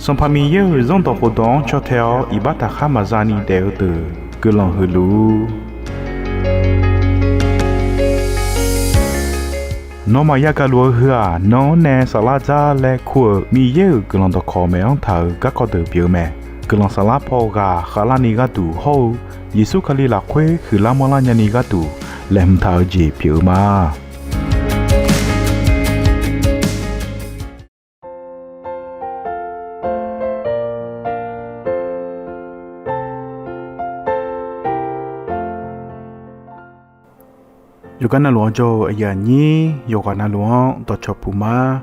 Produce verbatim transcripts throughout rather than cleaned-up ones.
Sanqpaq Miqyaer-euq Zanrdawq khofdawq-anr caw tae-awr iqbax taqkhar maqza ni daef-eu deuq guiqlanq huiq luf-ur. Nawmaf yagaq luf-eu heu-aq, nan-anr nae saflar dzar laer kur-euq Miqyaer-euq guiqlanq dawqkawq maeq-anr taq-euq garkawv deuq pyeuf-eu mae. Guiqlanq saflar paw ghaq khavlarni gharduq hawr-eu Yeqsur Kali lafkhoer huiqlar manrlar nyani gharduq laeqhmq taq-eu jeq pyeuf-eu ma. Yawqgar navluf-anr jawr-eu aqyuif aqnyir yawqghaq navluf-anr dawqcawq puq ma.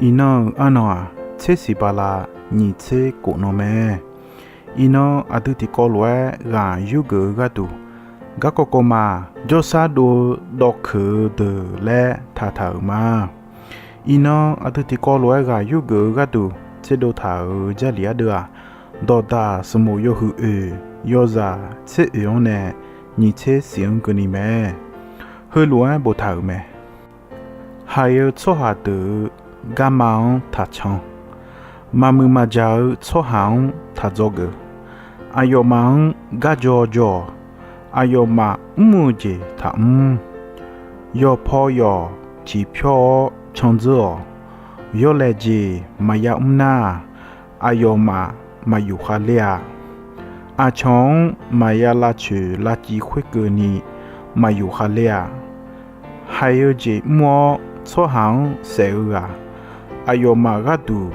Iqnan-euq arnan-aq, tser siq bala nyiq tser khof nan mae. Iqnan aqdui tiqkawv lof-aer ghaq yurgeuf-eu gharduq, garkawv kawv ma, jawrsar dov-eu dawvkeuq-eu deuq laer taqtaq-euq ma. Iqnan aqdui tiqkawv lof-aer ghaq yurgeuf-eu gharduq tserdov taq-euq Jarlif ardeuv-aq, Dawqdaq sanqbof yawhuiq oeq, yawzaq tser oeq-anr nae nyiq tser siq-anr keuvni mae. Heulof-aer boftaq-euq mae. Haiq-eu tsawrhaq deuq-euq garma-anr taqcan. Maqmuiq maqjaq-eu tsawrhaq-anr taqdzawgeuf. Aqyawfmaf-anr gar jawr jawr-awq. Aqyawfmaf mr-eu jeq taqmr. Yawqpaw yawq ciqpyawr-awr candzeur-awq. Yawlaeq jeq maqya mr nar, aqyawfmaf maqyuf khavler-a. Aqcawq-anr maqya lavcoeq lavciv khoerkeuvni maqyuf khavler-a. Haiq-eu jeq mr-awr tsawrhaq-anr saef-eu ghaq, aqyawfmaf gharduq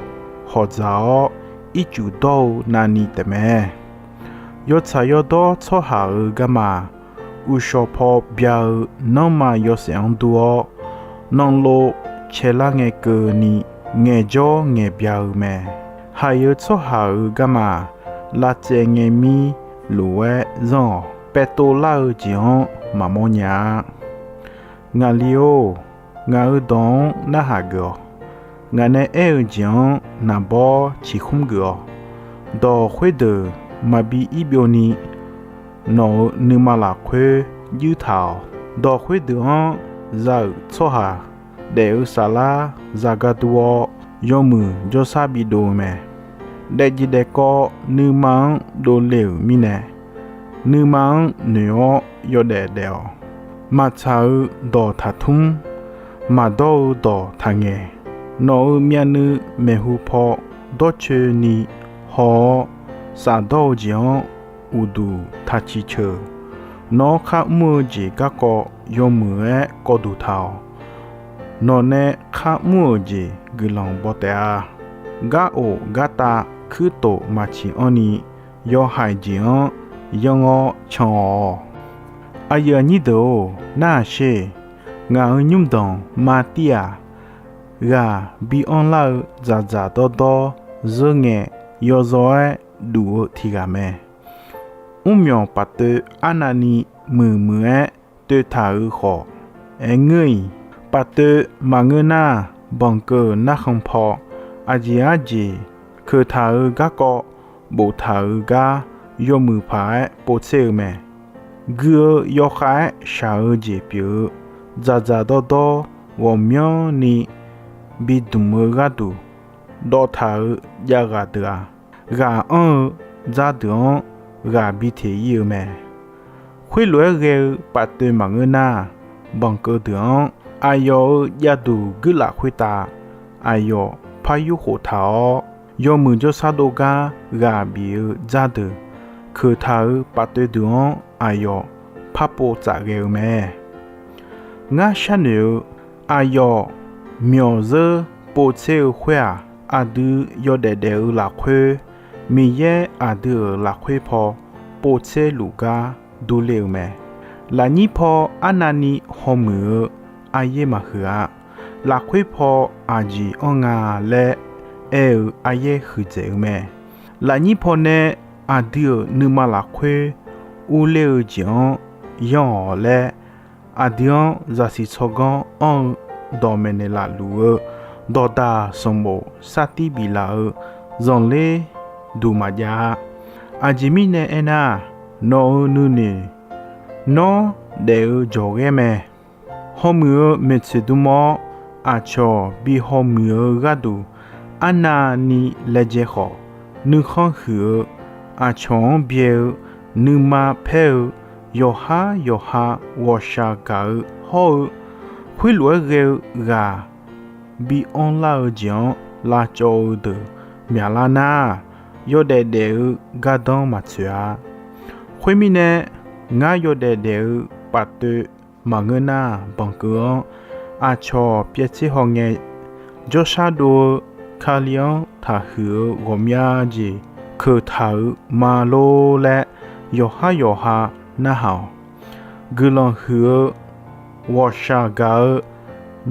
hawq dzaq-awr ircuf dawr-eu navni taefmae. Yawtsaq yawdawr tsawrhaq-euq garma, uqshawq paw bya-eu nanrma yawshaef-anr dur-awr, nanlov caelar ngae keuvni ngaeqjawr ngaeqbya-eu mae. Haiq-eu tsawrhaq-euq garma, lavtsaev ngae mir lof-aer zanr-awq. Paev tov lar-eu jeq-anr maqmawr nya-a. Ngaqli-or, ngaq-euq dawq-anr narhaq geuf-awq. Ngaq nae aer-eu jeq-anr naqbawr ciqkhmr geuf-awq. Dawq khoerdeuq maqbi ir byovni, nawq-euq nuima lafkhoer juir taq-awq. Dawq khoerdeuq-anr za-euq tsawrhaq, daef-eu saflar zagar dur-awr, yawmuiq jawrsar bidov-eu mae. Daefjeq daefkawv nuima-anr dovle-euq mirnae, nuima-anr noeq-awr yawdaef daef-awq. Maqtsaq-eu dawq taqtmr, maqdawr-eu dawq taqngaeq. Nawq-euq myavnuiv maeqhu paw dawrcoeni haw-awr, shafdawr-eu jeq-anr uqduq taqciq ceuq. Nawq-anr khar mr-eu jeq garkawv yawmuiq-aer kawvduq taq-awq. Nawq nae khar mr-euq jeq guiqlanq baw taef-a. Gar of gar tav kuirtof maqciq anrni, yawhaiq jeq-anr yanr-awr can-awq. Aqyuif aqnyir deuq-or, narhaq sher. Ngaq-euq nymrdanq Martir-aq, ghaq bi anrlar-eu dzaqdzaq dawrdawr zeur ngae, yawzaw-aer duf-eu tiq ghaq mae. Mrmyawq paftoev arnavni muiqmuiq-aer toeqtaq-euq khawf, aer ngeur-iq. Paftoev maqngeur nar, banqkeuv-euq narkhan paw aqjeq arjeq keuqtaq-euq garkawv boftaq-euq gar yawmuiq paq-aer povtser-eu mae. Gui-eu yawkhav-aer shaq-eu jeq pyeuf-eu dzaqdzaq dawrdawr ghawqmyanrni bidmq-eu gharduq dawvtaq-euq javghaq deuq-aq, ghaq anr-eu dzar deuq-anr ghaq bi teq ir-eu mae. Khoerlof-aer ghae-eu paftoev maqngeur nar, banqkeuv deuq-anr aqyawf-euq javduq guirlaf khoertav aqyawf par yur khoftaq-awr, yawmuiq jawrshar dov gar ghaq bif-eu dzar deuq keuqtaq-euq paftoev deuq-anr aqyawf par pov tsaf ghae-eu mae. Ngar sharnoeq-eu, aqyawf myawqzeur povtser-eu khoer-aq, aqdui yawdaef daef-eu lafkhoer, Miqyaer aqdui-euq lafkhoer paw povtser luf gar durler-eu mae. Lafnyir paw arnavni hawmuiq-eu aryaer maqhuiq-a. Lafkhoer paw aqjeq anr nga laer aer-eu aryaer huiqdzaeq-eu mae. Lafnyir pawnae aqdui-euq nuima lafkhoer urler-eu jeq-anr yanr-awq laer, aqdui-anr zaqsiq tsawrganr anr-eu dawqmaeq naeqlaf luf-eu dawqdaq sanqbof sartir biflaf-eu zanqler duq maqjav-a. Aqjeq mirnae aernar, nawq-euq nuinoeq nawr daef-eu jawqghaer mae. Hawmuiq-eu maeqtsoeq dmr-awr, aqcawq bi hawmuiq-eu gharduq, arnavni laejae khawf, nuikhanr huiq-eu, aqcawq-anr byae-eu, nuima paer-eu, yawqhar yawqha ghawqshaq gaq-eu hawr-eu, khoerlof-aer ghae-eu ghaq bi anrlar-eu jeq-anr lavcawv-eu deuq myaqlar nar, yawdaef daef-eu gardanr maqtsoeq-a. Khoermirnae, ngar yawdaef daef-eu paftoev maqngeur nar, banqkeuv-anr aqcawq pyaev tser hawngae jawrshar dov-eu Kali-anr taqhuiq-eu ghawqmya jeq keuq taq-euq ma lor laer yawqhar yawqha narhaq-awq. Guiqlanq huiq-eu, ghawqshaq gaq-eu,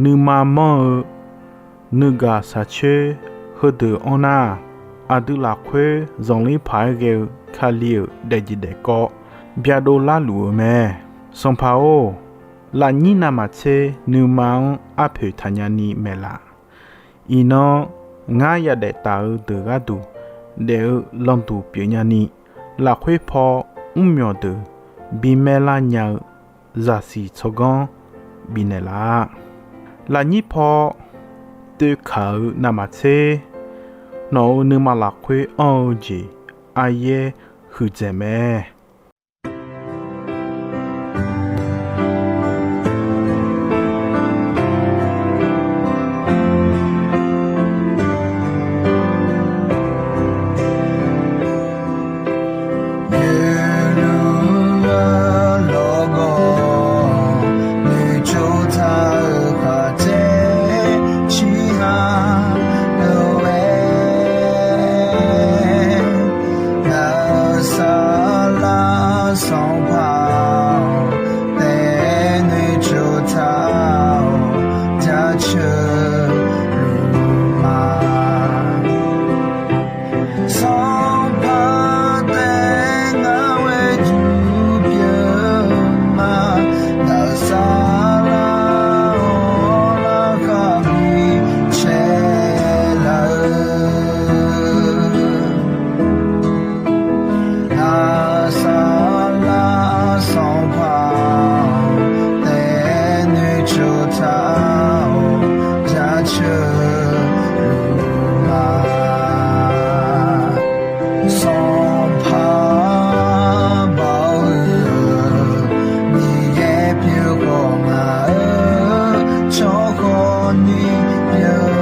nuima manr-eu, nuigaq shaqcoer heudeuq anr nar, aqdui lafkhoer zanqler paq-aer ghae-eu Kali-euq daefjeq daefkawv byadov larluf-eu mae. Sanqpaq-or, lafnyir navmaqtser nuima-anr arpoeq taqnya ni maeqlaf. Iqnan, ngar yadaef taf-eu deuq gharduq daef-eu landuq pyeufnya ni, lafkhoer paw mrmyawq deuq bimaer lar nya-eu zaqsiq tsawrganr bifnaeq laf-a. Lafnyir paw toeqkaq-eu navmaqtser, nawq-euq nuima lafkhoer anr-eu jeq aryaer huiqdzaeq mae. Yeqluq-eu lawrgawv noeqtsov taq-euq khaqdzer ciqhaq lof-aer, nar saflar Sanqpaq-awq, taef noeqtsov taq-awq, jaceuq luf ma. Sanqpaq taef ngar ghoe juq pyeuf ma, nar saflar-awr larkhav bi caev laf-eu. Nar saflar Sanqpaq-awq, taef noeqtsov taq-awq, jaceuq luf ma. Sanqpaq baoq-eu Miqyaer pyeuf khawf ngaq-euq tsawrhawq ni pyeuf